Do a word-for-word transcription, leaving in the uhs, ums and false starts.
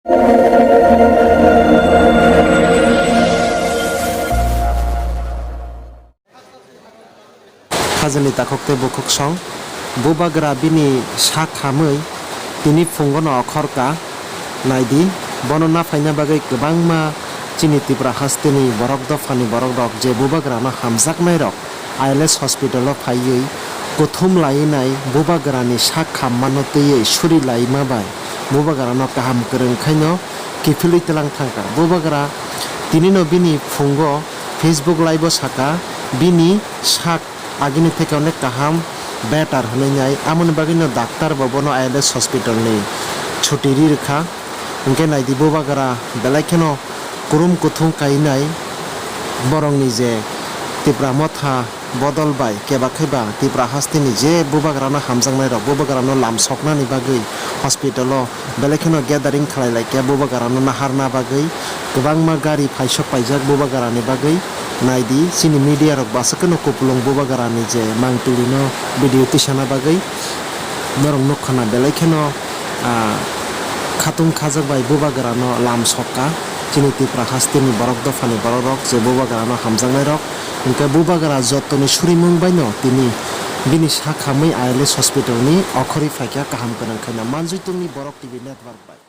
Hajani takhuk tei bukhuk song, bubagra bini sak hamwi tini phungono okhorka. Naidi, bono naphaina bagwi kwbangma chini Tipra hasteni borok dophani borok rok je bubagrano hamjaknairok I L S hospital-o phaiwi kuthum lainai bubagrani sak hammano twiwi suri laima bai bubagrano kaham kwrwng khaino kiphilwi tlang thangkha. Bubagra tinino bini phungo Facebook live-o saka, bini sak agini theke onek kaham, better hwnwi nai. Amoni bagwino daktar bo bono I L S hospital-ni chuti ri rwkha. Hwnkhe naidi bubagra belai kheno kurum kuthung kainai borokni je Tipra Motha bodol bai kebak khe ba Tipra hasteni je bubagrano hamjaknairok bubagrano lam soknani bagwi hospital-o belai kheno gathering khlai lai khe bubagrano naharna bagwi kwbangma gari phaisok paijak bubagrani bagwi. Naidi chini media rok bwswk kheno kupulung bubagrani je mangpili no video tisana bagwi. Norok nukha na belai kheno, ah, khatung khajak bai bubagra no lam sokka. Chini Tipra hasteni borok dophani borok rok je bubagra no hamjaknai rok. Hwnkhe bubagra jotoni surimung bai no tini bini sak hamwi I L S hospital ni okhorwi phaikha kaham kwrwng khaina. Manjui tongni Borok T V network bai.